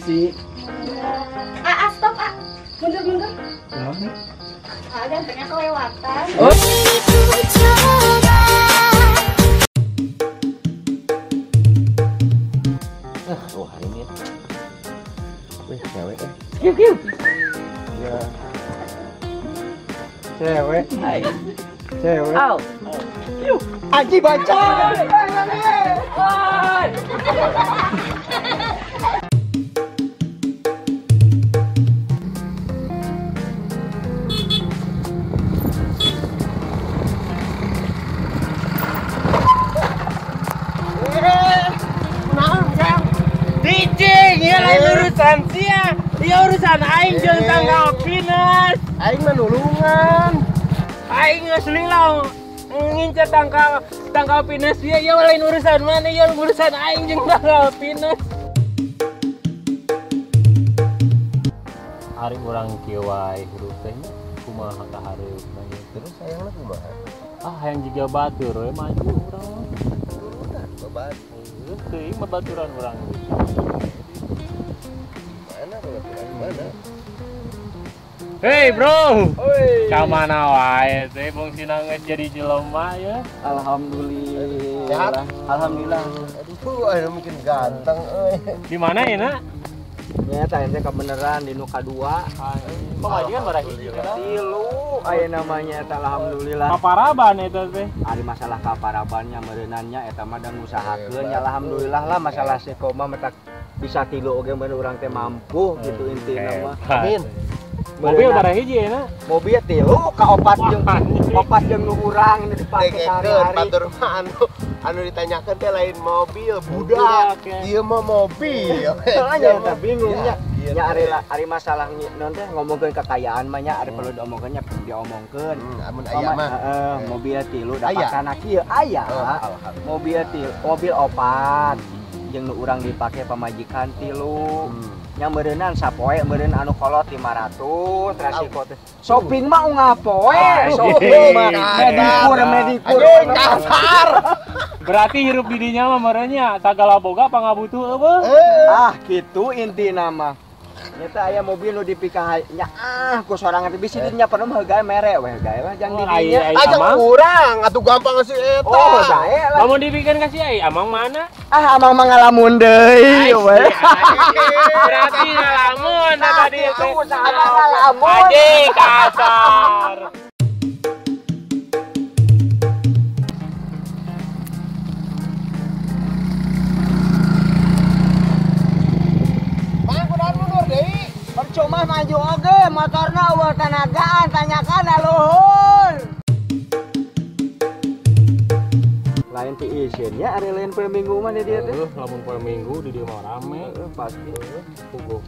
Permisi. Ah, stop, ah. Mundur-mundur. Ah, gantengnya kelewatan. Oh. Wah, ini ya. Wih, cewek kan. Kiu. Ya. Cewek. Hai. Cewek. Au. Kiu. Aji baca. Woi. Urusan sia, iya urusan aing jeung tanggal pinus. Aing mah nulungan. Aing geus lila ngincer tanggal pinus sia, ieu lain urusan mana, ieu urusan aing jeung tanggal pinus. Ari urang kieu wae hirup teh kumaha ka hareupna ieu. Terus hayangna kumaha? Ah, hayang jiga batur we maju urang. Turunan babatur. Teuing babaturan urang. Mana? Hei bro, kamana wae teh fungsina geus jadi jelema ya. Alhamdulillah. Sehat? Alhamdulillah. Aduh, anu mungkin ganteng euy. Di mana ya, Nak? Nya tah ente kebeneran di nu kadua. Pamajikan barang hiji kan? Tilu aya namanya eta alhamdulillah. Kaparaban eta teh. Ari masalah kaparabannya meureunannya eta mah da ngusahakeun ya alhamdulillah lah masalah sekoma metak bisa tilu oge mun urang teh mampu gitu intina mah. Amin. Mobil barang hiji ya, Nak? Mobil tilu ka opat jeung nu urang ini dipake sehari-hari. Batur mah anu ditanyakeun teh lain mobil, budak. Ieu mah mobil. Soalnya eta bingungnya. Nya ari masalah naon teh ngomongkeun kekayaan mah nya ari perlu diomongkeun nya diomongkeun. Amun aya mah. Heeh, mobil tilu dapat kana kieu aya. Mobil tilu, mobil opat. Jeung nu urang dipake pamajikan tilu. Nya meureunnan sapoe meureun anu kolot 500 resiko teh. Shopping mah unggal poe, shopping mah medikur. Aduh, kasar. Berarti hirup di dinya mah meureunnya sagala boga pangabutuh eueuh. Ah, kitu intina mah. Nyata aya mobil nu dipikah nya ah ku sorangan teh bisi dinya penuh hegae mere we hegae lah jang di dinya. Ah jang urang atuh gampang sih eta. Oh, sae lah. Lamun dipikeun ka si ai amang mana? Ah amang mah ngalamun deui we. Berarti ngalamun tadi teh. Ngalamun. Anjing kasar. Percuma maju oge, motorna eueuh tanagaan, tanyakan luhur. Lain ti isin nya ari lain poe minggu mah di dieu teh. Lamun poe minggu di dieu mah rame pasti. Puguh.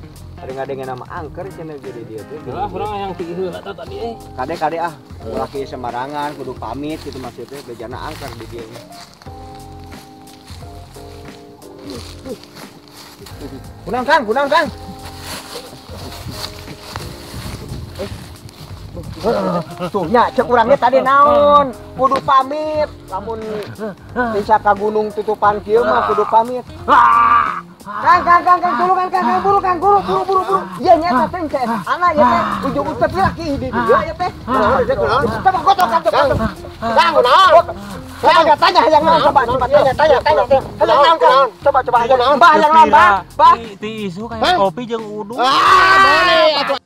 Ari ngadengen nama angker cenah ge di dieu teh. Lah urang hayang ti heula eta tadi euy. Kade-kade ah, ulah ki sembarangan kudu pamit kitu maksudnya bejana angker di dieu. Kunang Kang, kunang Kang. Tuh nya cek urangnya tadi naon kudu pamit lamun bisa ka gunung tutupan kieu mah kudu pamit. Kang kang kang kang tulungan kang kang buru kang buru buru buru buru. Ieu nya eta teh cek ana ieu teh ujung teh laki di dieu ieu teh. Coba gotok kang Kang kunaon? Tanya tanya hayang naon coba coba tanya tanya tanya. Hayang naon Kang? Coba coba hayang naon? Bah hayang naon bah? Bah ti isu kayak kopi jeung udung. Ah boleh atuh.